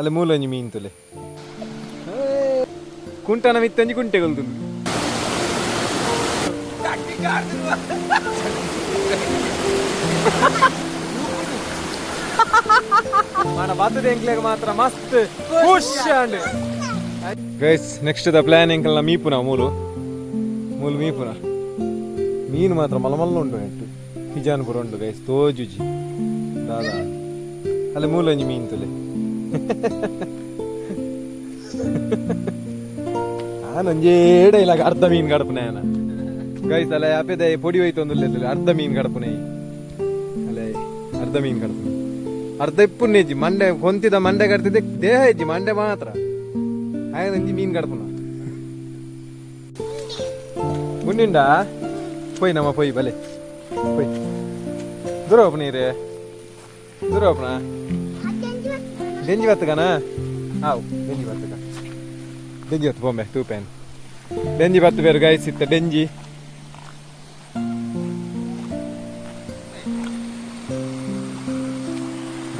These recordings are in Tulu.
ಅಲ್ಲ ಮೂಲೊಂಜಿ ಮೀನ್ ತುಲೆ ಕುಂಟನ ಮಿತ್ತೊಂಜಿ ಕುಂಟೆ ಕೊಲ್ದುಂಡು. మన ಬತ್ತದ ಎಂಕ್ಲೆಗ್ ಮಾತ್ರ ಮಸ್ತ್ ಖುಷ್ and guys. Next the plan ಎಂಕಲ್ನ ಮೀಪುನ ಮೂಲು ಮೂಲು ಮೀಪುನ ಮೀನು ಮಾತ್ರ ಮಲ್ಲ ಮಲ್ಲ ಉಂಟು ನೆಟ್ಟು ಹಿಜಾನ್ಪುರ ಉಂಡು ಗೈಸ್ ತೋಜುಜಿ ದಾದಾ. ಅಲ್ಲ ಮೂಲೊಂಜಿ ಮೀನ್ ತುಲೆ. ಆನೊಂಜೇಡ ಇಲ್ಲ ಅರ್ಧ ಮೀನ್ ಗಡಪುನ ಆನ ಗೈಸ್. ಅಲ್ಲ ಅಪೆದ ಪೊಡಿ ಹೋಯ್ತು. ಅರ್ಧ ಮೀನ್ ಗಡಪುನ. ಅಲ್ಲ ಅರ್ಧ ಮೀನ್ ಗಡಪುನ, ಅರ್ಧ ಇಪ್ಪುನ್ನೆಜ್ಜಿ. ಮಂಡೆ ಕೊಂತಿದ ಮಂಡೆ ಕಟ್ತಿದ್ದೆ, ದೇಹ ಇಜ್ಜಿ, ಮಂಡೆ ಮಾತ್ರ. ಆಯನಂಜಿ ಮೀನ್ ಗಡಪುನ ಗುಂಡಿಂಡ ಪೋಯ್ ನಮ್ಮ ಪೋಯ್ ಬಲೆ ಪೋಯ್. ದೂರ ಹೋಪ ನೀರು, ದೂರ ಹೋಪಣ. ಡೆಂಜಿ ಬತ್ತಗನ ಆವು, ಡೆಂಜಿ ಬತ್ತಗ, ಡೆಂಜಿ ಬತ್ತು ಬೊಂಬೆ ತೂಪೇನ್. ಡೆಂಜಿ ಬತ್ತು ಬೇರು ಗೈಸ್ ಇತ್ತ ಡೆಂಜಿ.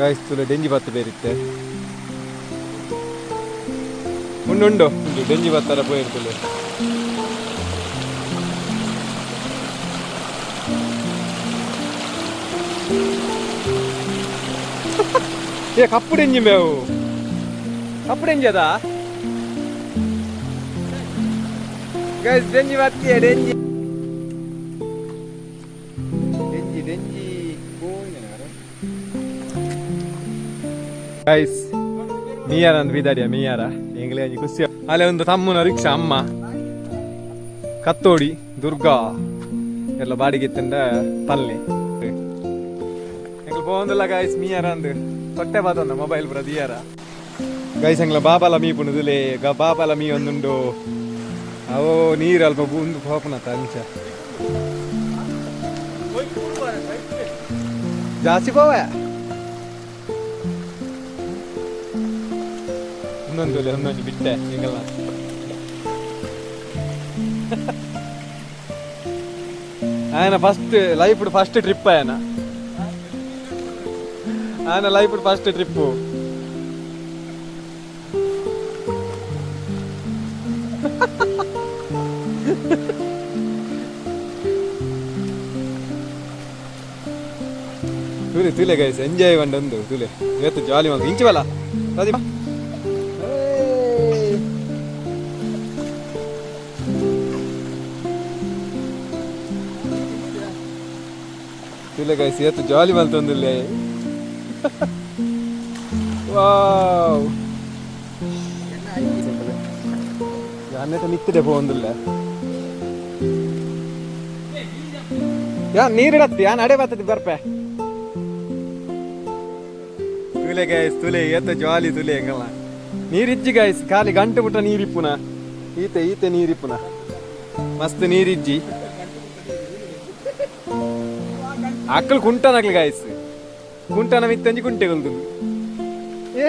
ಗಾಯ್ಸ್ ತುಲೆ, ಡೆಂಜಿ ಬತ್ತು ಬೇರಿತ್ತೆ. ಉಂಡು ಉಂಡು ಉಂಡು. ಡೆಂಜಿ ಬತ್ತರ ಪೋಯಿರ್ತಲೆ. ಏ ಕಪ್ಪು ಡೆಂಜಿ ಮೇವು, ಕಪ್ಪು ಡೆಂಜಿ ಅದ ಗೈಸ್. ಡೆಂಜಿ ಬತ್ತಿಯ, ಡೆಂಜಿ ಡೆಂಜಿ ಡೆಂಜಿ. ಗೈಸ್, ಮೀಯಾರ ಅಂದ್ ಬಿದಾಡಿಯ ಮೀಯಾರ ಎಂಗ್ಲೇ ಒಂಜಿ ಖುಷಿ. ಅಲ್ಲೇ ಒಂದು ತಮ್ಮನ ರಿಕ್ಷಾ ಅಮ್ಮ ಕತ್ತೋಡಿ ದುರ್ಗಾ ಎಲ್ಲ ಬಾಡಿಗೆ ಇತ್ತಂಡ ಪಲ್ಲೆ. ಎಂಗ್ಲ ಪೋಂದಲ್ಲ ಗಾಯ್ಸ್ ಮೀಯಾರ ಅಂದ್ ತೊಟ್ಟೆ ಬಾತಂದ ಮೊಬೈಲ್ ಪುರ ದಿಯಾರ ಗೈಸ್. ಎಂಗ್ಲ ಬಾಬಾಲ ಮೀ ಪುಣುದುಲೆ ಗ ಬಾಬಾಲ ಮೀ ಒಂದುಂಡು. ಅವೋ ನೀರು ಅಲ್ಪ ಉಂದು ಪೋಪುನತ ಅಂಚ ಜಾಸ್ತಿ ಪೋವ. ಇನ್ನೊಂದು ಒಂದೊಂದು ಬಿಟ್ಟೆ ಹಿಂಗಲ್ಲ. ఆయన ಫಸ್ಟ್ ಲೈಫ್ ಫಸ್ಟ್ ಟ್ರಿಪ್ ఆయన, ఆయన ಲೈಫ್ ಫಸ್ಟ್ ಟ್ರಿಪ್. ತೂಲೆ ತೂಲೆ ಗೈಸ್, ಎಂಜಾಯ್ ಒಂದು ತೂಲೆ ಇವತ್ತು ಜಾಲಿ ಮಂಗ ಇಂಚುವಲ್ಲ ಪ್ರದೀಪ. ತೂಲೆ ಗೈಸ್, ಇವತ್ತು ಜಾಲಿ ಮಲ್ತೊಂದುಲ್ಲೆ. ವಾವ್, ಯಾನೆತ ಮಿತ್ತಿಡೆ ಪೋವೊಂದುಲ್ಲೆ. ಯಾ ನೀರಿಡತ್ತಿ ಯಾನ್ ಅಡೆ ಬರ್ತದೆ ಬರ್ಪೆ. ತೂಲೆ ಗೈಸ್, ತುಲೆ ಏತ ಜಾಲಿ ತುಲೆ ಎಂಗಲ್ಲ. ನೀರಿಜ್ಜಿ ಗೈಸ್, ಖಾಲಿ ಗಂಟೆ ಪುಟ್ಟ ನೀರಿಪ್ಪುನ. ಈತೆ ಈತೆ ನೀರಿಪ್ಪುನ, ಮಸ್ತ್ ನೀರಿಜ್ಜಿ. ಅಕ್ಕಲು ಕುಂಟನಕ್ಲು ಗಾಯ್ಸ್, ಕುಂಟನ ಮಿತ್ತಂಜಿ ಕುಂಟೆ ಕೊಲ್ದು. ಏ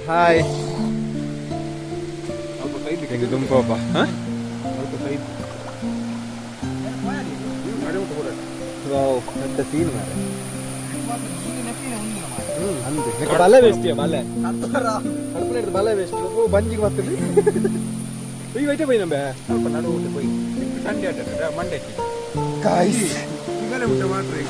ಹಾಯ್ ಹೆಂಗೆ ದುಂಪಪ್ಪ. ವಾವ್, ದೊಡ್ಡ ಸೀನ್ ಮಾರೆ. ಅಂದೆ ಬಲೆ ವೇಸ್ಟ್, ಬಲೆ ಕಡಪನ ಹಿಡ್ದು ಬಲೆ ವೇಸ್ಟ್. ಓ ಬಂಜಿಗೆ ಬರ್ತದೆ ಈ ವೈಟೆ ಪೋಯಿ ನಂಬೆ. ಸ್ವಲ್ಪ ನಡುವು ಪೋಯಿ ಸಂಡೆ ಆಟ ಮಂಡೆ. ಗಾಯ್ಸ್ ಈಗಲೇ ಊಟ ಮಾಡ್ರಿ.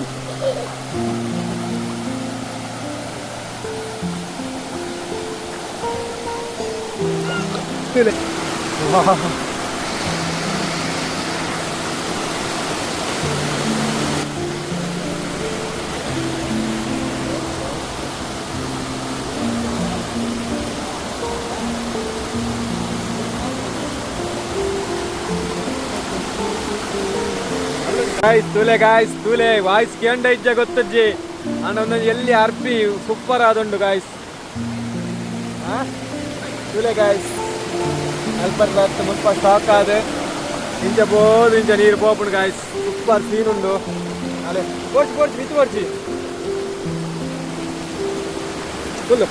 ಗಾಯ್ಸ್ ತೂಲೆ, ಗಾಯ್ಸ್ ತೂಲೆ, ವಾಯ್ಸ್ ಕೇಂಡ ಇಜ್ಜ ಗೊತ್ತಜ್ಜಿ. ಅಂಡ ಒಂದೊಂದು ಎಲ್ಲಿ ಅರ್ಪಿ ಸೂಪರ್ ಆದುಂಡು ಗಾಯ್ಸ್. ತೂಲೆ ಗಾಯ್ಸ್, ಅಲ್ಪರ್ ಬತ್ತು ಮುಲ್ಪ ಸ್ಟಾಕ್ ಆದ ಇಂಚ ಬೋದು ಇಂಚ ನೀರು ಪೋಪುಂಡು ಗಾಯ್ಸ್. ಸೂಪರ್ ಸೀನ್ ಉಂಡು. ಅಲೆ ಪೋಡ್ಚಿ ಪೋಡ್ಚಿ ಮಿತ್ತು ಪೋಡ್ಚಿ. ಕುಲ್ಲು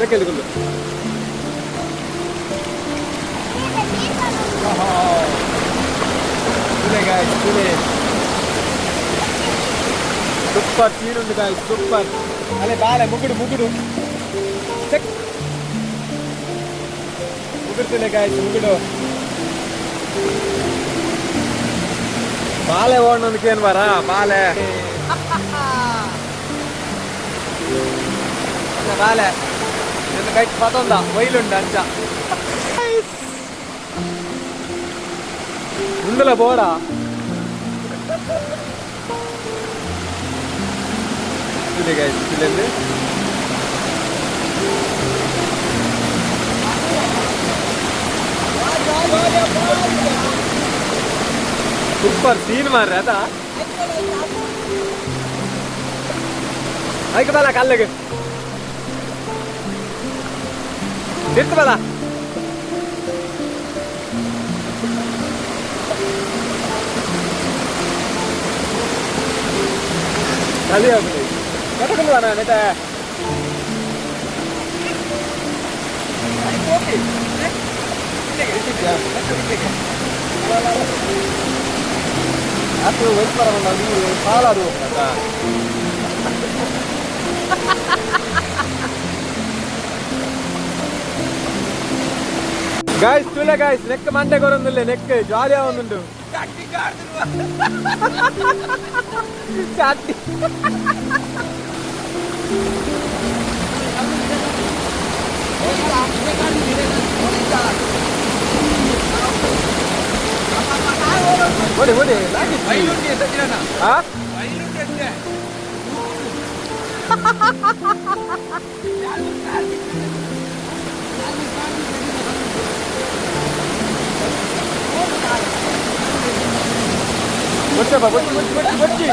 ಲೆಕ್ಕಲ್ಲಿ ಕುಲ್ಲು. ತೂಲೆ ಗಾಯ್ಸ್, ತೂಲೆ, ಸೂಪರ್ ಸೀನ್ ಉಂಟು ಗಾಯ್ಸ್, ಸೂಪರ್. ಅಲ್ಲೇ ಬಾಲೆ ಮುಗುಡು ಮುಗುಡು ಚೆಕ್ ಮುಗುಡ್ತಿಲ್ಲ ಗಾಯ್ಸ್ ಮುಗುಡು ಬಾಲೆ ಓಡೋದಕ್ಕೇನು ಬಾರ ಬಾಲೆ ಅಲ್ಲ ಬಾಲೆ ನನ್ನ ಕೈ ಪತೊಂದ ಒಯ್ಲುಂಡ ಅಂಚ ಉಂಡಲ ಬೋಡ ಇದೆ ಗೈಸ್ ಇಲ್ಲಿ ಸೂಪರ್ ಸೀನ್ ಮಾರ್ರೆ ಅದ ಐಕ ಬಲ ಕಲ್ಲಿಗೆ ತಿರ್ತು ಬಲ ಚಳಿ ಆಗುದು ಕಟ್ಟಕೊಂಡು ಬಾ ನೆಟ ಅದು ವೆಯ್ಟ್ ಬರ ನೀರು ಸಾಲದು ಗಾಯ್ಸ್ ತುಲೆ ಗಾಯ್ಸ್ ನೆಕ್ ಮಂಡೆ ಕೊರೊಂದಿಲ್ಲ ನೆಕ್ ಜಾಲಿ ಆವೊಂದುಂಡು ಚಾಟಿ ಓಡಿ ಓಡಿ ಆ ಬೊಚ್ಚಪ್ಪ ಬೊಚ್ಚಿ ಬೊಚ್ಚಿ ಬೊಚ್ಚಿ ಬೊಚ್ಚಿ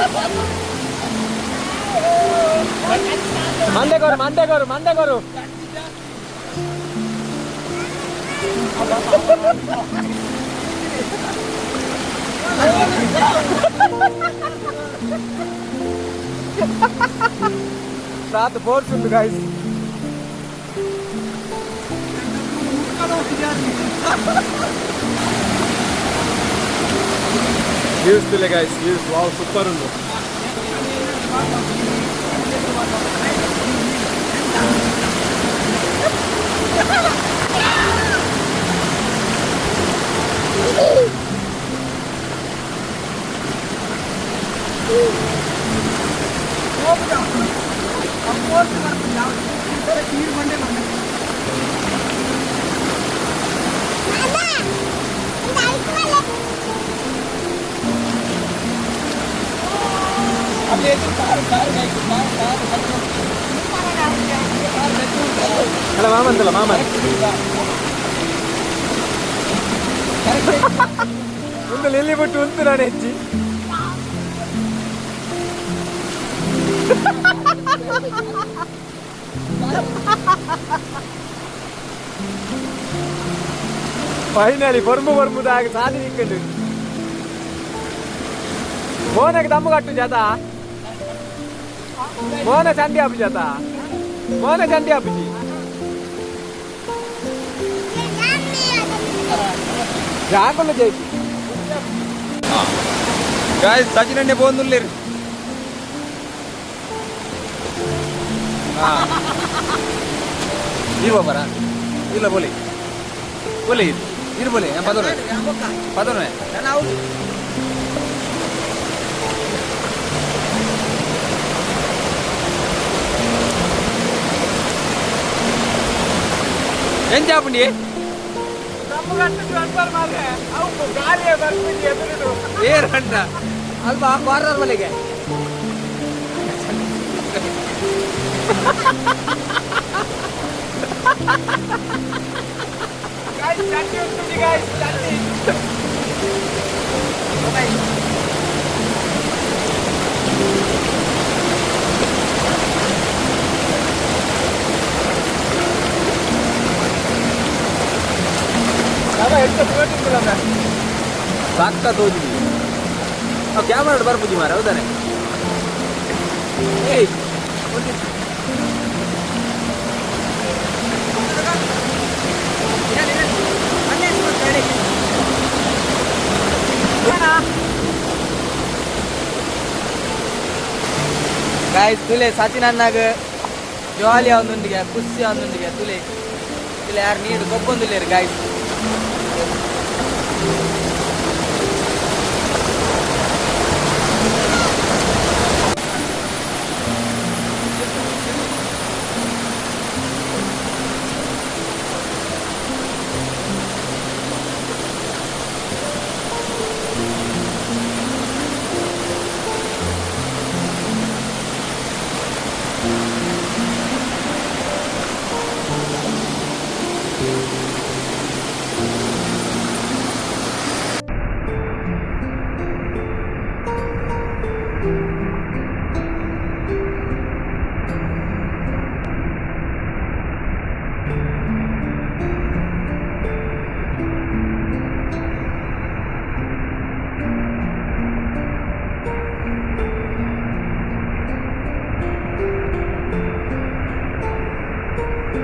ಮಂಡೆಗೋರು ಮಂಡೆಗೋರು ಮಂಡೆಗೋರು ರಾತ್ ಫೋರ್ಸ್ ಉಂಟು ಗಾಯ್ಸ್ ವ್ಯೂಸ್ ತುಲೆ ಗಾಯ್ಸ್ ವ್ಯೂಸ್ ವಾವ್ ಸೂಪರ್ ಉಂಟು ಅಲ್ಲ ಮಾಮಂತಲ್ಲ ಮಾಮ ಒಂದು ಲಿಲ್ಲಿ ಬಿಟ್ಟು ಉಂಟು ನಾನು ಹೆಚ್ಚಿ ಫೈನಲಿ ಬೊರ್ಮು ಬೊರ್ಮುದಾಗ ಸಾಧಿ ನಿಕ್ಕಂಡು ಮೋನಕ್ಕೆ ದಮ್ಮು ಕಟ್ಟು ಜಾತ ಮೋನ ಚಂಡಿ ಆಪು ಜಾತ ಮೋನ ಚಂಡಿ ಆಪುಜಿ ಜಾಗುಲ್ಲ ಜೈಪಿ ಗಾಯ್ಸ್ ಸಚಿನ್ ಅಣ್ಣೆ ಪೋಂದುಲ್ಲೇರು ಇರುವ ಬರ ಇಲ್ಲ ಬೋಲಿ ಬೋಲಿ ಇರು ಬೋಲಿ ಪದೋನೆ ಪದೋನೆ ಎಂಚ ಆಪುಂಡಿ ದಮ್ಮು ಕಟ್ಟು ಅನ್ಬಾರ್ ಮಾರ್ರೆ ಅವು ಗಾಳಿಯ ಬರ್ಪುಜಿ ಎದುರುಡು ಏರಂಡ ಅಲ್ಪ ಕಾರ್ನರ್ ಮನೆಗೆ ಗಾಯ್ಸ್ ಚಂಡಿ ಉಂಟು ಗಾಯ್ಸ್ ಚಂಡಿ ಎಂತ ತೋಟಿಂದಿಲ್ಲ ಸಾಕ ತೋಜಿದಿ ಕ್ಯಾಮರಾ ಬರ್ಪುಜಿ ಮಾರ ಹೌದಾನೆ ಏಯ್ ಗಾಯ್ಸ್ ತುಲೆ ಸಚಿನ್ ಅಣ್ಣಗ್ ಜಾಲಿ ಆವೊಂದುಂಡಿಗೆ ಖುಷಿ ಆವೊಂದುಂಡಿಗೆ ತುಲೆ ತುಲೆ ಯಾರು ನೀರು ಗೊಬ್ಬೊಂದುಲ್ಲೇರು ಗಾಯ್ಸ್.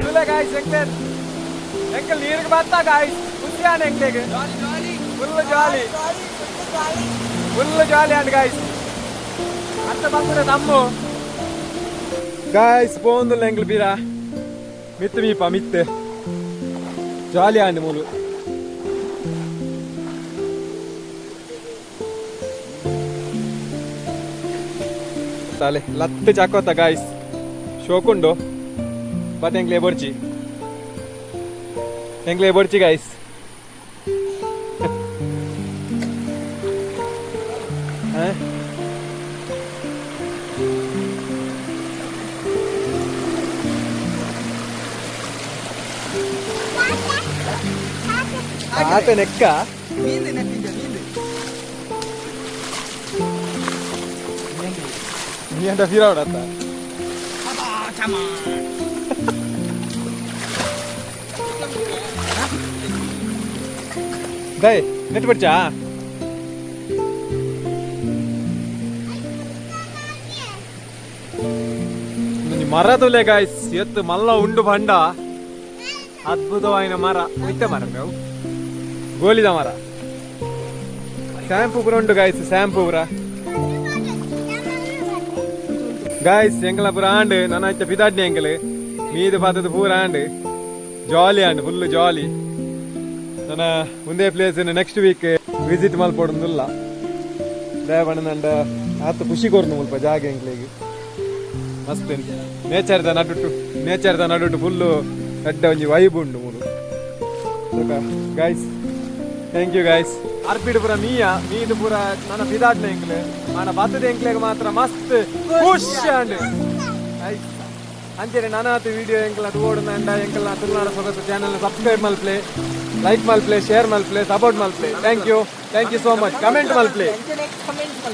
ತುಲೆ ಗಾಯ್ಸ್, ಎಂಕ್ಲೆ ಎಂಕಲ್ ನೀರಿಗೆ ಬತ್ತ ಗಾಯ್ಸ್. ಖುಷಿಯಾನ ಎಂಕ್ಲೆಗ್ full jolly, full jolly and guys. ಅಂತ ಬಂದ್ರೆ ನಮ್ಮ ಗಾಯ್ಸ್ ಪೋಂದುಲ್ಲ ಎಂಕ್ಲು ಬೀರ ಮಿತ್ತು ಮೀಪ ಮಿತ್ತು ಜಾಲಿ ಆಂಡ್ ಮೂಲು. ತಾಲೆ ಲತ್ತು ಚಾಕೋತ ಗಾಯ್ಸ್, ಶೋಕುಂಡು. ಬಟ್ ಎಂಕ್ಲೆ ಬೊರ್ಚಿ, ಎಂಕ್ಲೆ ಬೊರ್ಚಿ ಗಾಯ್ಸ್. ಆತ ನೆಕ್ಕ. ಮೀನು ನೆಟ್ಟಿದ್ದೆ ಮೀನು. ನೀ ಅಂತ ಫೀರಾವಡತ್ತ. ದಯ್ ನೆಟ್ ಬಿಡ್ಚಾ? ಮರ ತುಲೆ ಗಾಯ್ಸ್, ಎತ್ತು ಮಲ್ಲ ಉಂಡು ಬಂಡ ಅದ್ಭುತವಾಯಿನ ಮರ. ಒಯ್ತ ಮರ ಮೇವು ಗೋಲಿದ ಮರ. ಶಾಂಪು ಪೂರ ಉಂಡು ಗಾಯ್ಸ್, ಶಾಂಪು ಪೂರ ಗಾಯ್ಸ್. ಎಂಕಲ ಪೂರ ಆಂಡ್ ನನ್ನ ಇತ್ತ ಪಿದಾಡ್ನಿ ಎಂಕಲ್ ಮೀದು ಪಾತದ ಪೂರ ಆಂಡ್ ಜಾಲಿ and full ಜಾಲಿ. ನನ್ನ ಒಂದೇ place next week visit ಮಲ್ಪೊಡೊಂದುಲ್ಲ. ದಯಪಂಡ ಆತ ಖುಷಿ ಕೊರ್ನು ಮುಲ್ಪ ಜಾಗ ಎಂಕ್ಲೆಗ್. ಮಸ್ತ್ ನೇಚರ್ದ ನಡುಟು, ನೇಚರ್ದ ನಡುಟು ಫುಲ್ಲು ದಡ್ಡ ಒಂಜಿ ವೈಬ್ ಉಂಡು ಮೂಲು. Guys, thank you guys. ಅರ್ಪಿಡ್ ಪೂರ ಮೀಯ ಮೀದು ಪೂರ ನನ್ನ ಪಿದಾಡ್ನ ಎಂಕ್ಲೆ ಆಂಡ ಬತ್ತದ ಎಂಕ್ಲೆಗ್ ಮಾತ್ರ ಮಸ್ತ್ ಖುಷಿ ಆಂಡ್. ಅಂಚನೆ ನಾನಾತ್ ವಿಡಿಯೋ ಎಂಕ್ಲ ತೋಡುಂಡ. ಎಂಕಲ್ನ ತುಳುನಾಡ ಸೊಗಸು ಚಾನೆಲ್ ಸಬ್ಸ್ಕ್ರೈಬ್ ಮಲ್ಪ್ಲೆ, ಲೈಕ್ ಮಲ್ಪ್ಲೆ, ಶೇರ್ ಮಲ್ಪ್ಲೆ, ಸಪೋರ್ಟ್ ಮಲ್ಪ್ಲೆ. Thank you, thank you so much. Comment ಮಲ್ಪ್ಲೆ. Comment.